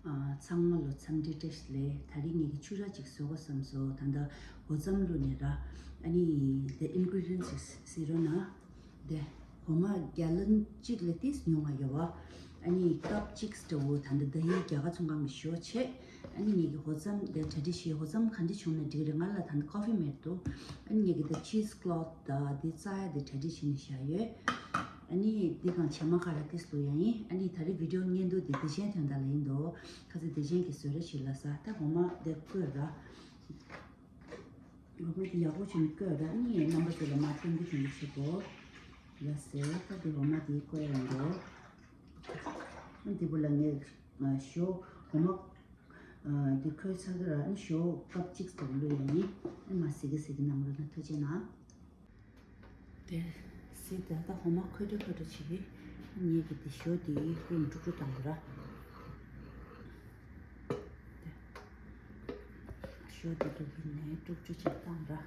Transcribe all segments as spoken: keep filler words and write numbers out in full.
ཨ། ཚང་མ་ལོ་འཚམས་འདྲི་བཀྲ་ཤིས་བདེ་ལེགས། དེ་རིང་ངེད་ཀྱིས་ཕྱུར་ར་ཅིག་བཟོ་དགོས་བསམ་སོང་། ད་ལྟ་འོ་རྩམ་བླུགས་ནས་ར། ཨ་ནི་དེ་ཨིན་གྷི་རི་ཌི་ཡན་ཊི་ཅིག་གཟིགས་རོགས་གནང་། དེ་འོ་མ་གྷལ་ལོན་གཅིག་ལས་ཏིས་ཉུང་བ་ཡོད་བ། ཨ་ནི་ཀབ་གཅིག་འདྲ་བོ་ད་ལྟ་ད་ཡིན་རྒྱ་གར་ཚོང་ཁང་གི་ཞོ་བྱས། ཨ་ནི་ངེད་ཀྱིས་འོ་རྩམ་དེ་གྲ་སྒྲིག་བྱས། འོ་རྩམ་ག་འདྲ་བྱུང་ན་འགྲིག་རེད། ང་ལ་ད་ལྟ་ཀོ་ཕི་མེད་འདུག་ཨ་ནི་ངེད་ཀྱིས་ད་ཆིས་ཀི་ལོཐ་དང་དེ་རྩ་ཡ་དེ་གྲ་སྒྲིག་བྱས་ནས་བཞག་ཡོད། ཨ་ནི་འདི་གང་བྱེ་མ་ཁ་ར་ཏིས་བླུགས་ཡ་ཡིན། ཨ་ནི་ད་རེས་བི་ཌི་ཡོ་བརྙན་ཐུང་འདི་བདེ་ཆེན་དོན་དག་ལ་ཡིན་འདུག་ཁ་ཚ་བདེ་ཆེན་གྱིས་བཟོས་རེ་ཞིག་ལ་ས། ད་འོ་མ་འདི་བསྐོལ་ར། འོ་མ་འདི་ཡག་པོ་བྱས་ནས་བསྐོལ་ར། ཨ་ནི་རྣམ་པ་ཚོ་ལ་མར་སྟོན་གྱི་དོན་གྱི་བྱེད་དགོས་ལ་ཟེར། ད་འདི་འོ་མ་འདི་བསྐོལ་ཡ་ཡིན་འདུག་ཨ་འདི་པོ་ལ་ངས་ཞོ་འོ་མ་འདི་ཁོལ་ཚར་གི་ར། ཨ་ནི་ཞོ་ཀབ་གཅིག་ཙམ་བླུགས་ཡ་ཡིན། ཨ་ནི་མར་གཟིགས་གི་གཟིགས་གི་གནང་རོགས་གནང་། ཐུགས་རྗེ་གནང་། དེ་སི་ད་ལྟ་འོ་མ་ཁོལ་འགྲོ་ཁོལ་འགྲོ་བྱེད་ཀྱི། ངེད་ཀྱིས་དེ་ཞོ་དེ་ཀུན་དཀྲུག་དཀྲུག་བཏང་དགོས་ར། དེ་ཞོ་དེ་དཀྲུག་གི་ནས་དཀྲུག་དཀྲུག་བྱས་བཏང་ར།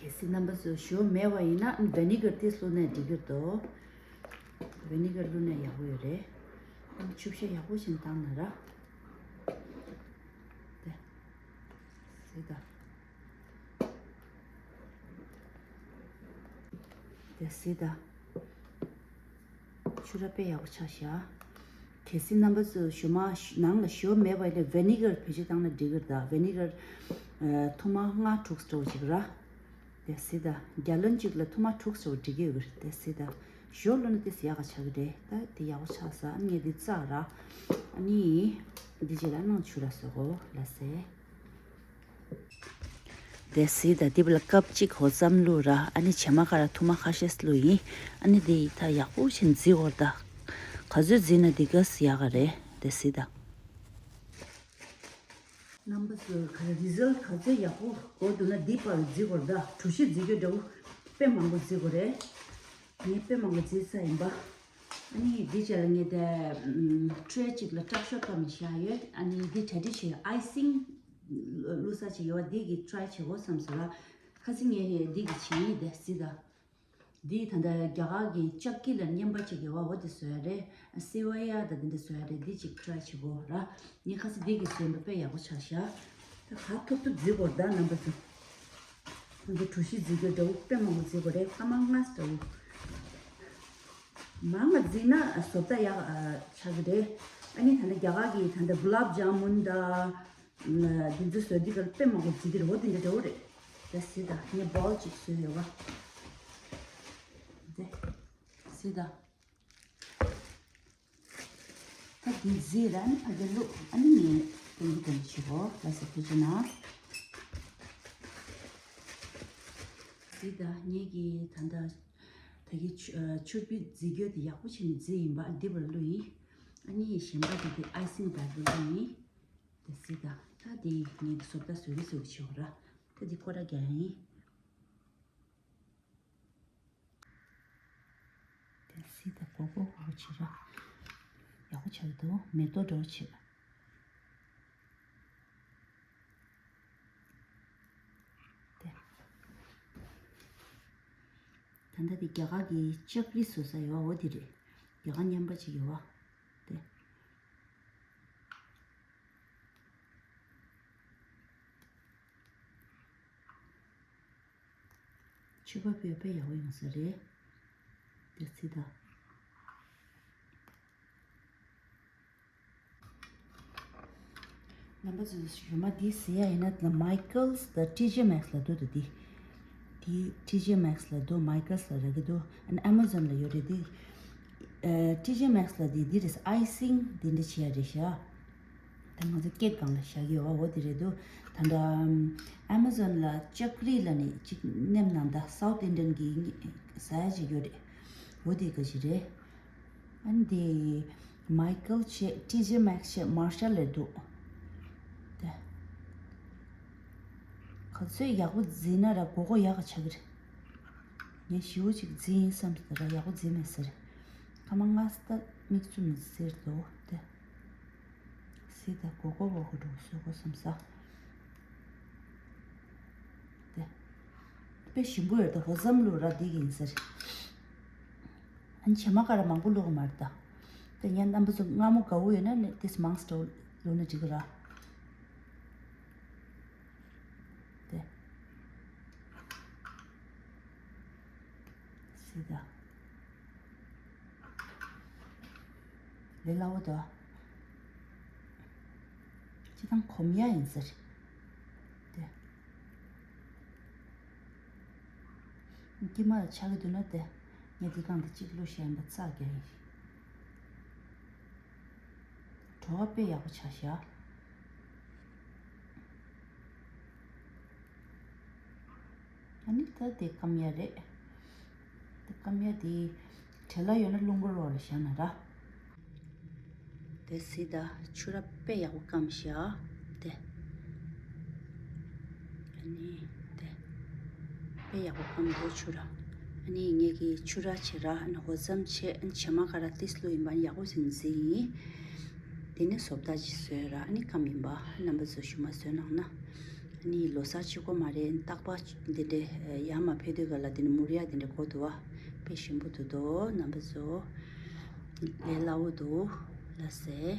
གལ་སྲིད་རྣམ་པ་ཚོ་ཞོ་མེད་པ་ཡིན་ན་ཝེ་ནི་གར་ཏིས་བླུགས་ནས་འགྲིག་གི་འདུག་ཝེ་ནི་གར་བླུགས་ནས་ཡག་པོ་ཡོད་རེད། ཆུ་བཤལ་ཡག་པོ་བྱས་བཏང་ན་ར། དེ་སི་ད། དེ་སི་ད། ཆུ་ར་དཔེ་ཡག་པོ་ཆགས་ཤག་གལ་སྲིད་རྣམ་པ་ཚོ་ཞོ་མ་ནང་ལ་ཞོ་མེད་པ་ཡིན་ན་ཝེ་ནི་གར་བེད་སྤྱོད་བཏང་ན་འགྲིག་གི་རེད། ད་ཝེ་ནི་གར་ཐུར་མ་ལྔ་དྲུག་འདྲ་བོ་ཅིག་ར། དེ་སི་ད། གྷལ་ལོན་གཅིག་ལ་ཐུར་མ་དྲུག་འདྲ་བོ་འགྲིག་གི་ཡོད་གི་རེད། དེ་སི་ད། ཞོ་བླུགས་ན་དེ་སི་ཡག་ག་ཆགས་གི་རེད། ད་དེ་ཡག་པོ་ཆགས་ས། ཨ་ནི་ངས་འདི་བཙགས་ར། ཨ་ནི་འདི་རྗེས་ལ་ནང་ཆུ་ར་བཟོ་དགོས་ལ་ཟེར། དེ་སི་ད། འདི་པ་ལ་ཀབ་གཅིག་འོ་རྩམ་བླུགས་ར། ཨ་ནི་བྱེ་མ་ཁ་ར་ཐུར་མ་ཁ་ཤས་བླུགས་ཡིན། ཨ་ནི་དེ་ཡིས་ད་ཡག་པོ་བྱས་ནས་བརྫི་དགོས་རེད། ད་ག་ཚོད་བརྫིས་ན་དེ་ག་ཚོད་ཡག་ག་རེད། དེ་སི་ད། རྣམ་པ་ཚོས་ག་རེ་རི་ཛལ་ག་ཚོད་ཡག་པོ་དགོས་འདུག་ན་འདི་པར་བརྫི་དགོས་རེད། ད་གྲོ་ཞིབ་བརྫི་རྒྱུ་འདྲ་བོ་དཔེ་མང་པོ་བརྫི་དགོས་རེད། ངས་དཔེ་མང་པོ་བརྫིས་ཚར་ཡིན་པ། ཨ་ནི་འདི་རྗེས་ལ་ངས་དེ་ཊྲེ་གཅིག་ལ་ཀྲག་ཤོག་བཀབ་ནས་བཞག་ཡོད། ཨ་ནི་འདི་གྲ་སྒྲིག་བྱས། ཨའི་སིང་བླུགས་ས་ཅིག་ཡོད་པ། འདི་གི་ཊྲའི་བྱེད་དགོས་བསམ་སོང་ལ། ཁ་སང་ངས་འདི་གི་བྱས་ཡིན། དེ་སི་ད། འདི་ད་ལྟ་རྒྱ་གར་གྱི་ལྕགས་ཀི་ལ་མཉམ་པ་ཅིག་ཡོད་པ། འོ་དེ་བཟོ་ཡ་རེད། སི་ཝ་ཡ་ད་དེ་འདྲ་བཟོ་ཡ་རེད། འདི་ཅིག་ཊྲའི་བྱེད་དགོས་ར། ངས་ཁ་སང་འདི་གི་བཟོས་པ་དཔེ་ཡག་པོ་ཆགས་ཤག་ད་ག་ཐུབ་ཐུབ་བརྫི་དགོས་རེད། ད་རྣམ་པ་ཚོ། ང་ཚོ་གྲོ་ཞིབ་བརྫི་རྒྱུ་འདྲ་བོ་དཔེ་མང་པོ་བརྫི་དགོས་རེད། སྐར་མ་ལྔ་འདྲ་བོ། མང་ང་བརྫིས་ན་བཟོ་ལྟ་ཡག་ཨ་ཆགས་ཀྱི་རེད། ཨ་ནི་ད་ལྟ་རྒྱ་གར་གྱི་ད་ལྟ་གུ་ལབ་ཇ་མུན་དང་། ཨ། འདི་ཚོ་བཟོ་དུས་སྐབས་དཔེ་མང་པོ་བརྫིས་ཀྱི་རེད། འོ་དེ་འདྲ་འདྲ་བོ་རེད། དེ་སི་ད། ངས་བོལ་གཅིག་བཟོས་ཡོད་པ། དེ་སི་ད། ད་འདི་བརྫིས་ར། ཨ་ནི་ཕ་གིར་བླུགས། ཨ་ནི་ངས་སྟོན་གྱི་དོན་བྱེད་དགོས་ལ་ཟེར། ཐུགས་རྗེ་གནང་། སི་ད། ངེད་ཀྱིས་ད་ལྟ་ད་གི་ཆུ་ཨ་ཆུར་བུ་བརྫི་རྒྱུ་དེ་ཡག་པོ་བྱས་ནས་བརྫིས་ཡིན་པ། འདི་པར་བླུགས་ཡིན། ཨ་ནི་གཞན་པ་དེ་དེ་ཨའི་སིང་པར་བླུགས་ཡིན། དེ་སི་ད། ད་དེ་ངས་བཟོ་ལྟ་བཟོ་གི་བཟོ་གི་བྱེད་དགོས་ར། ད་དེ་སྐོར་ར་རྒྱག་ཡ་ཡིན། དེ་སི་ད། སྒོར་སྒོར་སྒོར་བྱེད་ར། ཡག་པོ་ཆགས་འདུག་མེ་ཏོག་འདྲ་བོ་བྱེད། དེ། ད་ལྟ་དེ་རྒྱ་གར་གྱི་ལྕགས་རི་བཟོ་ས་ཡོད་པ། འོ་དེ་རེད། རྒྱ་གར་མཉམ་པ་ཅིག་ཡོད་པ། དེ། ཕྱུ་པ་དཔེ་དཔེ་ཡག་པོ་ཡོང་ས་རེད། དེ་སི་ད། རྣམ་པ་ཚོས་ཞུ་མ་འདི་ཟེར་ཡ་ཡིན་ན། མའི་ཀལ་སི་དང་ཊི་ཇེ་མེག་སི་ལ་འདུག་ད་འདི། འདི་ཊི་ཇེ་མེག་སི་ལ་འདུག་མའི་ཀལ་སི་ལ་རག་གི་འདུག་ཨ་ནི་ཨ་མ་ཛོན་ལ་ཡོད་རེད། འདི་ཨ་ཊི་ཇེ་མེག་སི་ལ་འདི་འདི་རེད། ཨའི་སིང་འདི་འདྲ་བྱེད་ཡ་རེད་ཤག་ད་ང་ཚོ་སྐེད་སྒང་ལ་བཞག་གི་ཡོད་པ། འོ་དེ་རེད་འདུག་ད་ལྟ་ཨ་མ་ཛོན་ལ་ལྕགས་རི་ལ་ནི་གཅིག་མནན་ན་ད་སའུཐ་ཨིན་ཌི་ཡན་གྱི་ཟ་ཡ་ཅིག་ཡོད་རེད། འོ་དེ་ག་ཅིག་རེད། ཨ་ནི་དེ་མའི་ཀལ་བྱས། ཊི་ཇེ་མེག་སི་བྱས། མར་ཤལ་ལ་འདུག་དེ། ག་ཚོད་ཡག་པོ་བརྫིས་ན་ར་མགོ་སྐོར་ཡག་ག་ཆགས་ཀྱི་རེད། ངས་ཞེ་པོ་ཅིག་བརྫིས་ཡིན་བསམ་སོང་ར་ཡག་པོ་བརྫིས་མེད་ཟེར། ཁ་མ་ང་སྟ་མིག་བཙུམ་ནས་ཟེར་འདུག་དེ། སི་ད་མགོ་སྐོར་མགོ་སྐོར་འགྲོ་བཟོ་དགོས་བསམ་ས། དེ། དཔེ་ཞིམ་པོ་ཡོད་ད་ཧོ་ཙམ་ལུ་ར་འདི་གི་ཡིན་ཟེར། ཨ་ནི་བྱེ་མ་ཀ་ར་མང་པོ་བླུགས་མ་རེད་ད། དེ་ངས་རྣམ་པ་ཚོ་མངར་མོ་དགའ་བོ་ཡོད་ན་ནི་ཏིས་མང་སྟོ་བླུགས་ན་འགྲིག་གི་ར། དེ། སི་ད། ལས་སླ་བོ་དོ། སྤྱི་བཏང་གོམ་ཡ་ཡིན་ཟེར། དེ། དཀྱིལ་མ་ལ་ཆགས་ཀྱི་འདུག་ན་དེ། ངས་འདི་སྒང་དེ་གཅིག་བླུགས་བཞག་ཡིན་པ་རྩ་རྒྱག་ཡིན། བྲོ་བ་དཔེ་ཡག་པོ་ཆགས་ཤག་ཨ་ནི་ད་དེ་སྐམ་ཡ་རེད། དེ་སྐམ་ཡ་དེ་བྲེལ་བ་ཡོད་ན་རླུང་འཁོར་འོག་ལ་བཞག་ན་ར། དེ་སི་ད་ཆུ་ར་དཔེ་ཡག་པོ་སྐམ་ཤག་དེ། ཨ་ནི་དེ། དཔེ་ཡག་པོ་སྐམ་འདུག་ཆུ་ར། ཨ་ནི་ངེད་ཀྱི་ཆུ་ར་བྱེ་ར་ཨ་ནི་ཧོ་ཙམ་བྱེ་ཨ་ནི་བྱེ་མ་ཀ་ར་ཏིས་ལུ་ཡིན་པ་ཨ་ནི་ཡག་པོ་ཟིན་ཟིན་ཡིན། དེ་ནས་བཟོ་ལྟ་ཅིག་བཟོས་ར་ཨ་ནི་སྐམ་ཡིན་པ་རྣམ་པ་ཚོ་ཞུ་མ་བཟོས་གནང་ན། ཨ་ནི་ལོ་གསར་གཅིག་པོ་མ་རེད་རྟག་པ་འདི་འདྲའི་ཡར་མར་ཕེབས་དུས་ག་ལ་དེ་ནི་མུར་ཡ་དེ་འདྲ་གོ་འདུག་བ། དཔེ་ཞིམ་པོ་འདུག་དོ་རྣམ་པ་ཚོ། ལས་སླ་བོ་འདུག་ལ་ཟེ།